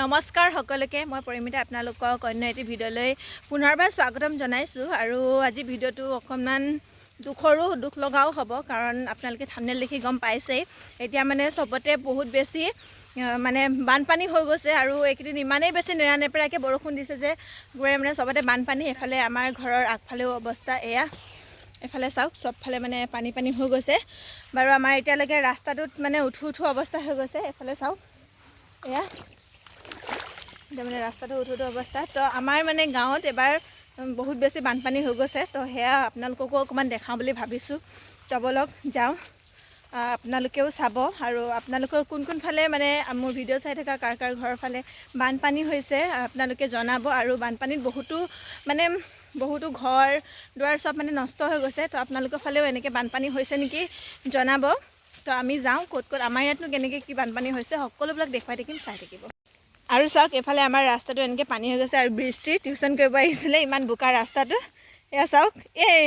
নমস্কাৰ সকলোকে, মই পৰিমিতা আপোনালোকক অন্য এটি ভিডিঅ'লৈ পুনৰবাৰ স্বাগতম জনাইছোঁ। আৰু আজি ভিডিঅ'টো অকণমান দুখৰো দুখ লগাও হ'ব, কাৰণ আপোনালোকে থাম্বনেইল দেখি গম পাইছেই। এতিয়া মানে চবতে বহুত বেছি মানে বানপানী হৈ গৈছে আৰু এইকেইদিন ইমানেই বেছি নেৰানেপেৰাকৈ বৰষুণ দিছে যে গোটেই মানে চবতে বানপানী। এইফালে আমাৰ ঘৰৰ আগফালেও অৱস্থা এয়া, এইফালে চাওক চবফালে মানে পানী পানী হৈ গৈছে। বাৰু আমাৰ এতিয়ালৈকে ৰাস্তাটোত মানে উঠো উঠো অৱস্থা হৈ গৈছে। এইফালে চাওক এয়া, এতিয়া মানে ৰাস্তাটো উঠো উঠো অৱস্থা। তো আমাৰ মানে গাঁৱত এবাৰ বহুত বেছি বানপানী হৈ গৈছে, তো সেয়া আপোনালোককো অকণমান দেখাওঁ বুলি ভাবিছোঁ। তো ব'লক যাওঁ, আপোনালোকেও চাব। আৰু আপোনালোকৰ কোন কোনফালে মানে মোৰ ভিডিঅ' চাই থকা কাৰ কাৰ ঘৰৰ ফালে বানপানী হৈছে আপোনালোকে জনাব। আৰু বানপানীত বহুতো মানে বহুতো ঘৰ দুৱাৰ চব মানে নষ্ট হৈ গৈছে, তো আপোনালোকৰ ফালেও এনেকৈ বানপানী হৈছে নেকি জনাব। তো আমি যাওঁ ক'ত ক'ত আমাৰ ইয়াতনো কেনেকৈ কি বানপানী হৈছে সকলোবিলাক দেখুৱাই থাকিম, চাই থাকিব। আৰু চাওক এইফালে আমাৰ ৰাস্তাটো এনেকৈ পানী হৈ গৈছে। আৰু বৃষ্টি টিউশ্যন কৰিব আহিছিলে, ইমান বোকা ৰাস্তাটো। এয়া চাওক, এই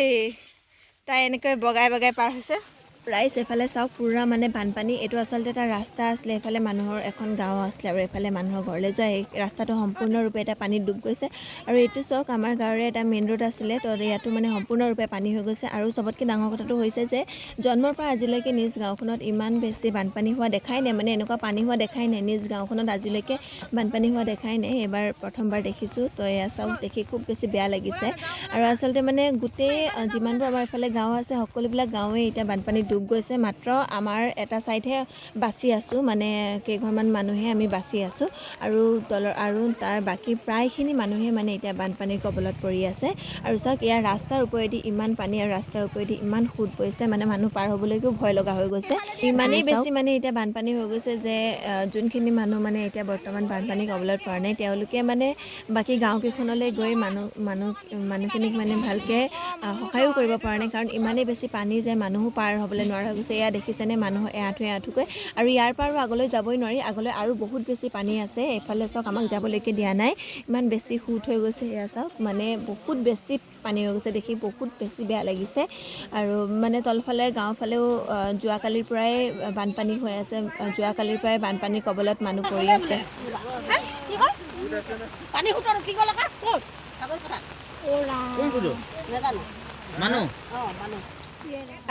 তাই এনেকৈ বগাই বগাই পাৰ হৈছে। ৰাইজ এফালে চাওক পূৰা মানে বানপানী। এইটো আচলতে এটা ৰাস্তা আছিলে, এইফালে মানুহৰ এখন গাঁও আছিলে আৰু এইফালে মানুহৰ ঘৰলৈ যোৱা এই ৰাস্তাটো সম্পূৰ্ণৰূপে এতিয়া পানীত ডুব গৈছে। আৰু এইটো চাওক আমাৰ গাঁৱৰে এটা মেইন ৰোড আছিলে, তো ইয়াতো মানে সম্পূৰ্ণৰূপে পানী হৈ গৈছে। আৰু চবতকৈ ডাঙৰ কথাটো হৈছে যে জন্মৰ পৰা আজিলৈকে নিজ গাঁওখনত ইমান বেছি বানপানী হোৱা দেখাই নাই, মানে এনেকুৱা পানী হোৱা দেখাই নাই। নিজ গাঁওখনত আজিলৈকে বানপানী হোৱা দেখাই নাই, এইবাৰ প্ৰথমবাৰ দেখিছোঁ। তো এয়া চাওক, দেখি খুব বেছি বেয়া লাগিছে। আৰু আচলতে মানে গোটেই যিমানবোৰ আমাৰ এইফালে গাঁও আছে সকলোবিলাক গাঁৱেই এতিয়া বানপানীত ডুব গৈছে। মাত্ৰ আমাৰ এটা ছাইডহে বাচি আছোঁ, মানে কেইঘৰমান মানুহে আমি বাচি আছোঁ। আৰু তলৰ আৰু তাৰ বাকী প্ৰায়খিনি মানুহে মানে এতিয়া বানপানীৰ কবলত পৰি আছে। আৰু চাওক ইয়াৰ ৰাস্তাৰ ওপৰেদি ইমান পানী আৰু ৰাস্তাৰ ওপৰেদি ইমান সোঁত বৈছে, মানে মানুহ পাৰ হ'বলৈকো ভয় লগা হৈ গৈছে। ইমানেই বেছি মানে এতিয়া বানপানী হৈ গৈছে যে যোনখিনি মানুহ মানে এতিয়া বৰ্তমান বানপানীৰ কবলত পৰা নাই তেওঁলোকে মানে বাকী গাঁওকেইখনলৈ গৈ মানুহখিনিক মানে ভালকৈ সহায়ো কৰিব পৰা নাই, কাৰণ ইমানেই বেছি পানী যে মানুহো পাৰ হ'বলৈ নোৱাৰা হৈ গৈছে। এয়া দেখিছেনে মানুহ এআঁঠু এআঁঠুকৈ, আৰু ইয়াৰ পৰা আৰু আগলৈ যাবই নোৱাৰি, আগলৈ আৰু বহুত বেছি পানী আছে। এইফালে চাওক আমাক যাবলৈকে দিয়া নাই, ইমান বেছি সোঁত হৈ গৈছে। এয়া চাওক মানে বহুত বেছি পানী হৈ গৈছে, দেখি বহুত বেছি বেয়া লাগিছে। আৰু মানে তলফালে গাঁওফালেও যোৱাকালিৰ পৰাই বানপানী হৈ আছে, যোৱাকালিৰ পৰাই বানপানীৰ কবলত মানুহ পৰি আছে। পানী সোঁতত উঠি গ'ল আকৌ। ক'ত? ছাগল পথাৰত। নাজানো। মানুহ অঁ, মানুহ।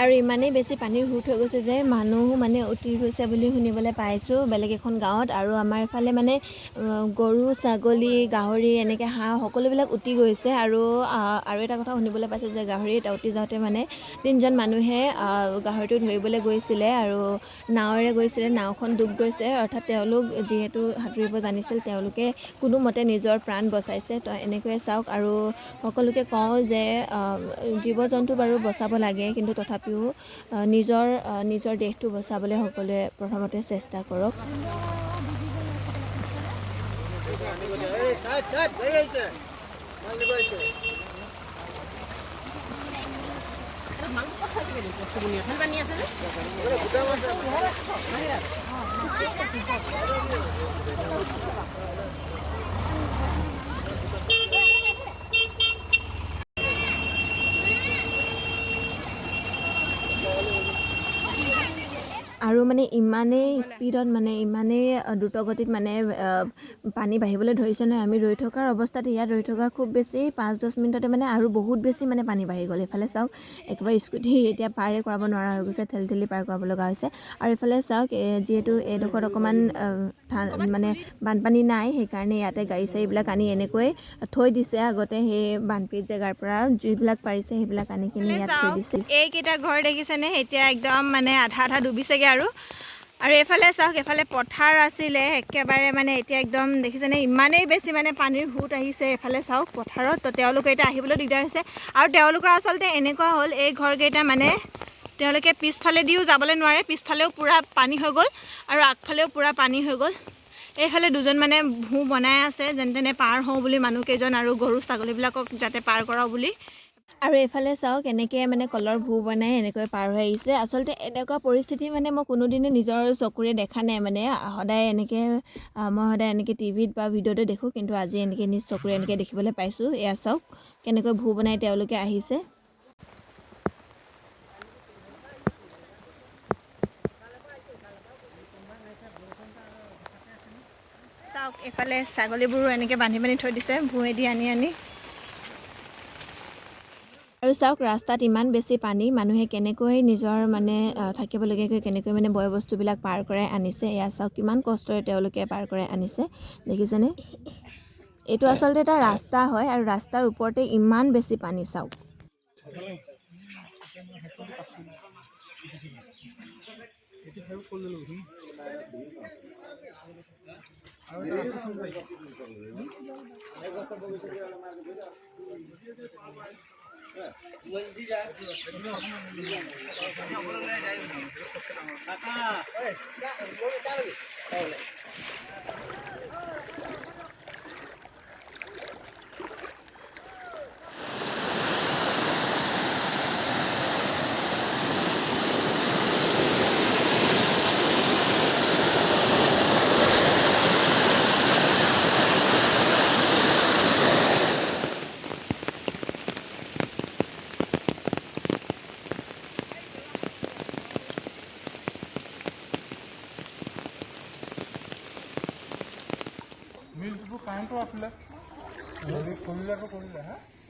আৰু ইমানেই বেছি পানীৰ সোঁত হৈ গৈছে যে মানুহো মানে উটি গৈছে বুলি শুনিবলৈ পাইছোঁ বেলেগ এখন গাঁৱত। আৰু আমাৰ এইফালে মানে গৰু ছাগলী গাহৰি এনেকৈ হাঁহ সকলোবিলাক উটি গৈছে। আৰু আৰু এটা কথা শুনিবলৈ পাইছোঁ যে গাহৰি এটা উটি যাওঁতে মানে তিনিজন মানুহে গাহৰিটো ধৰিবলৈ গৈছিলে আৰু নাৱেৰে গৈছিলে, নাওখন ডুব গৈছে। অৰ্থাৎ তেওঁলোক যিহেতু সাঁতুৰিব জানিছিল তেওঁলোকে কোনোমতে নিজৰ প্ৰাণ বচাইছে। তো এনেকৈয়ে চাওক। আৰু সকলোকে কওঁ যে জীৱ জন্তু বাৰু বচাব লাগে, কিন্তু তথাপিও নিজৰ নিজৰ দেশটো বচাবলৈ সকলোৱে প্ৰথমতে চেষ্টা কৰক। পানী আছে যে। আৰু মানে ইমানেই স্পীডত মানে ইমানেই দ্ৰুতগতিত মানে পানী বাঢ়িবলৈ ধৰিছে নহয়, আমি ৰৈ থকাৰ অৱস্থাত ইয়াত ৰৈ থকা খুব বেছি 5-10 মিনিটতে মানে আৰু বহুত বেছি মানে পানী বাঢ়ি গ'ল। এইফালে চাওক একেবাৰে স্কুটি এতিয়া পাৰে কৰাব নোৱাৰা হৈ গৈছে, ঠেলি ঠেলি পাৰ কৰাব লগা হৈছে। আৰু এইফালে চাওক যিহেতু এইডোখৰত অকণমান মানে বানপানী নাই, সেইকাৰণে ইয়াতে গাড়ী চাড়ীবিলাক আনি এনেকৈ থৈ দিছে। আগতে সেই বানপীড়িত জেগাৰ পৰা যিবিলাক পাৰিছে সেইবিলাক আনি কিনি ইয়াত থৈ দিছে। এইকেইটা ঘৰ দেখিছেনে এতিয়া একদম মানে আধা আধা ডুবিছেগৈ। আৰু আৰু এইফালে চাওক এইফালে পথাৰ আছিলে একেবাৰে মানে এতিয়া একদম দেখিছেনে ইমানেই বেছি মানে পানীৰ সোঁত আহিছে। এইফালে চাওক পথাৰত, তো তেওঁলোকে এতিয়া আহিবলৈ দিগদাৰ হৈছে। আৰু তেওঁলোকৰ আচলতে এনেকুৱা হ'ল এই ঘৰকেইটা মানে তেওঁলোকে পিছফালেদিও যাবলৈ নোৱাৰে, পিছফালেও পূৰা পানী হৈ গ'ল আৰু আগফালেও পূৰা পানী হৈ গ'ল। এইফালে দুজন মানে ভূ বনাই আছে যেন তেনে পাৰ হওঁ বুলি মানুহকেইজন আৰু গৰু ছাগলীবিলাকক যাতে পাৰ কৰাওঁ বুলি। আৰু এইফালে চাওক এনেকৈ মানে কলৰ ভূ বনাই এনেকৈ পাৰ হৈ আহিছে। আচলতে এনেকুৱা পৰিস্থিতি মানে মই কোনোদিনে নিজৰ চকুৰে দেখা নাই, মানে সদায় এনেকৈ মই সদায় এনেকৈ টিভিত বা ভিডিঅ'তে দেখোঁ, কিন্তু আজি এনেকৈ নিজ চকুৰে এনেকৈ দেখিবলৈ পাইছোঁ। এয়া চাওক কেনেকৈ ভূ বনাই তেওঁলোকে আহিছে। চাওক এইফালে ছাগলীবোৰো এনেকৈ বান্ধি বান্ধি থৈ দিছে ভূঁৱেদি আনি আনি। আৰু চাওক ৰাস্তাত ইমান বেছি পানী, মানুহে কেনেকৈ নিজৰ মানে থাকিবলগীয়াকৈ কেনেকৈ মানে বয় বস্তুবিলাক পাৰ কৰাই আনিছে। এয়া চাওক কিমান কষ্টৰে তেওঁলোকে পাৰ কৰাই আনিছে, দেখিছেনে? এইটো আচলতে এটা ৰাস্তা হয় আৰু ৰাস্তাৰ ওপৰতে ইমান বেছি পানী চাওক।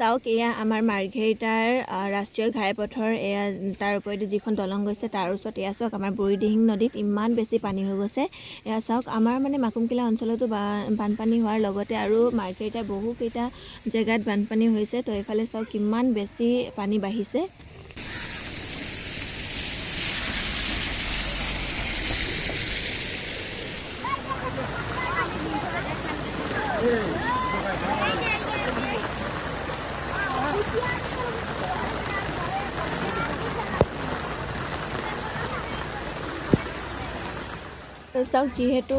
চাওক এয়া আমাৰ মাৰ্ঘেৰিটাৰ ৰাষ্ট্ৰীয় ঘাইপথৰ এয়া তাৰ ওপৰেদি যিখন দলং গৈছে তাৰ ওচৰত এয়া চাওক আমাৰ বুঢ়ীদিহিং নদীত ইমান বেছি পানী হৈ গৈছে। এয়া চাওক আমাৰ মানে মাকুমকিলা অঞ্চলতো বানপানী হোৱাৰ লগতে আৰু মাৰ্ঘেৰিটাৰ বহুকেইটা জেগাত বানপানী হৈছে। তো এইফালে চাওক কিমান বেছি পানী বাঢ়িছে। চাওক যিহেতু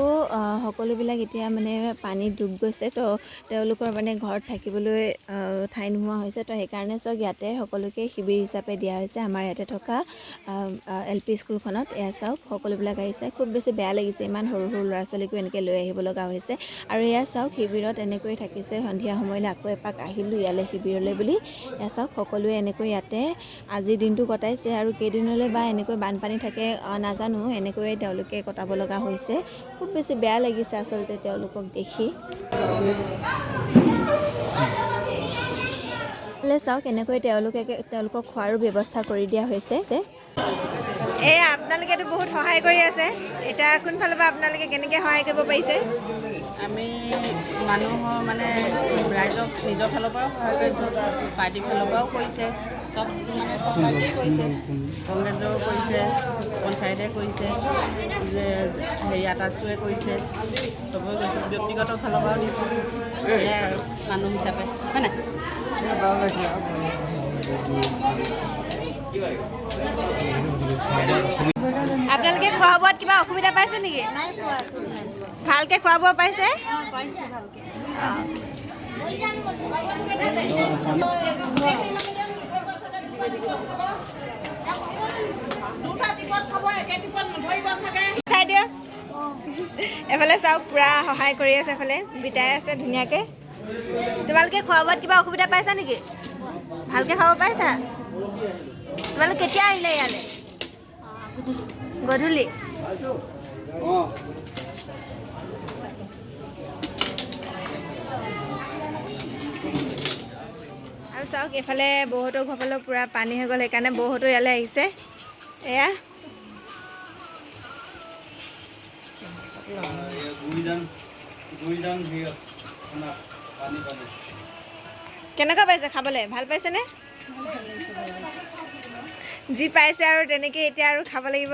সকলোবিলাক এতিয়া মানে পানীত ডুব গৈছে, তো তেওঁলোকৰ মানে ঘৰত থাকিবলৈ ঠাই নোহোৱা হৈছে। তো সেইকাৰণে চাওক ইয়াতে সকলোকে শিবিৰ হিচাপে দিয়া হৈছে আমাৰ ইয়াতে থকা এল পি স্কুলখনত। এয়া চাওক সকলোবিলাক আহিছে, খুব বেছি বেয়া লাগিছে ইমান সৰু সৰু ল'ৰা ছোৱালীকো এনেকৈ লৈ আহিব লগা হৈছে। আৰু এয়া চাওক শিবিৰত এনেকৈ থাকিছে, সন্ধিয়া সময়লৈ আকৌ এপাক আহিলোঁ ইয়ালৈ শিবিৰলৈ বুলি। এয়া চাওক সকলোৱে এনেকৈ ইয়াতে আজিৰ দিনটো কটাইছে আৰু কেইদিনলৈ বা এনেকৈ বানপানী থাকে নাজানো, এনেকৈয়ে তেওঁলোকে কটাব লগা হৈছে। খুব বেছি বেয়া লাগিছে আচলতে তেওঁলোকক দেখি। চাওক এনেকৈ তেওঁলোকক খোৱাৰো ব্যৱস্থা কৰি দিয়া হৈছে। এই আপোনালোকেতো বহুত সহায় কৰি আছে, এতিয়া কোনফালৰ পৰা আপোনালোকে কেনেকৈ সহায় কৰিব পাৰিছে? আমি মানুহৰ মানে ৰাইজক নিজৰ ফালৰ পৰাও সহায় কৰিছোঁ, পাৰ্টীৰ ফালৰ পৰাও কৰিছে, চব মানে চব পাৰ্টীয়ে কৰিছে, কংগ্ৰেছেও কৰিছে, পঞ্চায়তে কৰিছে, যে হেৰি আটাচুৱে কৰিছে, চবেই কৰিছে, ব্যক্তিগত ফালৰ পৰাও দিছোঁ, সেয়াই আৰু মানুহ হিচাপে হয় নাই। আপোনালোকে খোৱা বোৱাত কিবা অসুবিধা পাইছে নেকি? ভালকৈ খোৱা বোৱা পাইছে? চাই দিয়ক এফালে চাওক পুৰা সহায় কৰি আছে, এফালে বিতাই আছে ধুনীয়াকৈ। তোমালোকে খোৱা বোৱাত কিবা অসুবিধা পাইছা নেকি? ভালকৈ খাব পাইছা? তোমালোক কেতিয়া আহিলে ইয়ালৈ? গধূলি। আৰু চাওক এইফালে বহুতৰ ঘৰ ফালেও পূৰা পানী হৈ গ'ল, সেইকাৰণে বহুতো ইয়ালৈ আহিছে। এয়া কেনেকুৱা পাইছে খাবলৈ? ভাল পাইছেনে? যি পাইছে আৰু তেনেকৈ এতিয়া আৰু খাব লাগিব।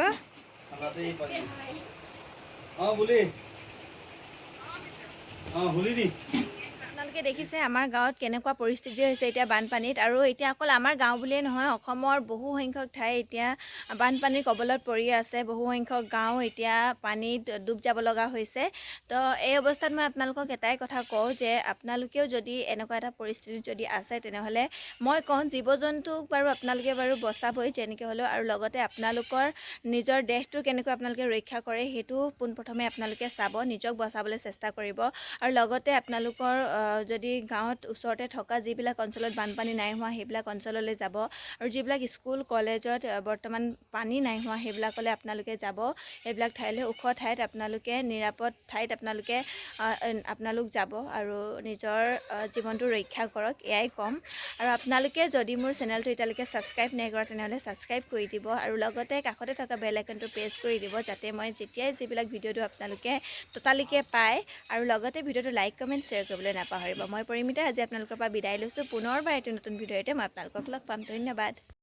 আপোনালোকে দেখিছে আমাৰ গাঁৱত কেনেকুৱা পৰিস্থিতি হৈছে এতিয়া বানপানীত। আৰু এতিয়া অকল আমাৰ গাঁও বুলিয়ে নহয়, অসমৰ বহু সংখ্যক ঠাই এতিয়া বানপানীৰ কবলত পৰি আছে, বহু সংখ্যক গাঁও এতিয়া পানীত ডুব যাব লগা হৈছে। তো এই অৱস্থাত মই আপোনালোকক এটাই কথা কওঁ যে আপোনালোকেও যদি এনেকুৱা এটা পৰিস্থিতিত যদি আছে তেনেহ'লে মই কওঁ জীৱ জন্তুক বাৰু আপোনালোকে বাৰু বচাবই যেনেকৈ হ'লেও, আৰু লগতে আপোনালোকৰ নিজৰ দেহটো কেনেকৈ আপোনালোকে ৰক্ষা কৰে সেইটো পোনপ্ৰথমে আপোনালোকে চাব, নিজক বচাবলৈ চেষ্টা কৰিব। আৰু লগতে আপোনালোকৰ যদি গাঁৱত ওচৰতে থকা যিবিলাক অঞ্চলত বানপানী নাই হোৱা সেইবিলাক অঞ্চললৈ যাব আৰু যিবিলাক স্কুল কলেজত বৰ্তমান পানী নাই হোৱা সেইবিলাকলৈ আপোনালোকে যাব। সেইবিলাক ঠাইলৈ, ওখ ঠাইত আপোনালোকে, নিৰাপদ ঠাইত আপোনালোকে আপোনালোক যাব আৰু নিজৰ জীৱনটো ৰক্ষা কৰক, এয়াই ক'ম। আৰু আপোনালোকে যদি মোৰ চেনেলটো এতিয়ালৈকে ছাবস্ক্ৰাইব নাই কৰা, তেনেহ'লে ছাবস্ক্ৰাইব কৰি দিব আৰু লগতে কাষতে থকা বেল আইকনটো প্ৰেছ কৰি দিব, যাতে মই যেতিয়াই যিবিলাক ভিডিঅ' দিওঁ আপোনালোকে ততালিকে পায়। আৰু লগতে ভিডিঅ'টো লাইক, কমেণ্ট, শ্বেয়াৰ কৰিবলৈ নাপাহৰিব। মই পৰিমিতা আজি আপোনালোকৰ পৰা বিদায় লৈছোঁ। পুনৰবাৰ এটি নতুন ভিডিঅ'তে মই আপোনালোকক লগ পাম। ধন্যবাদ।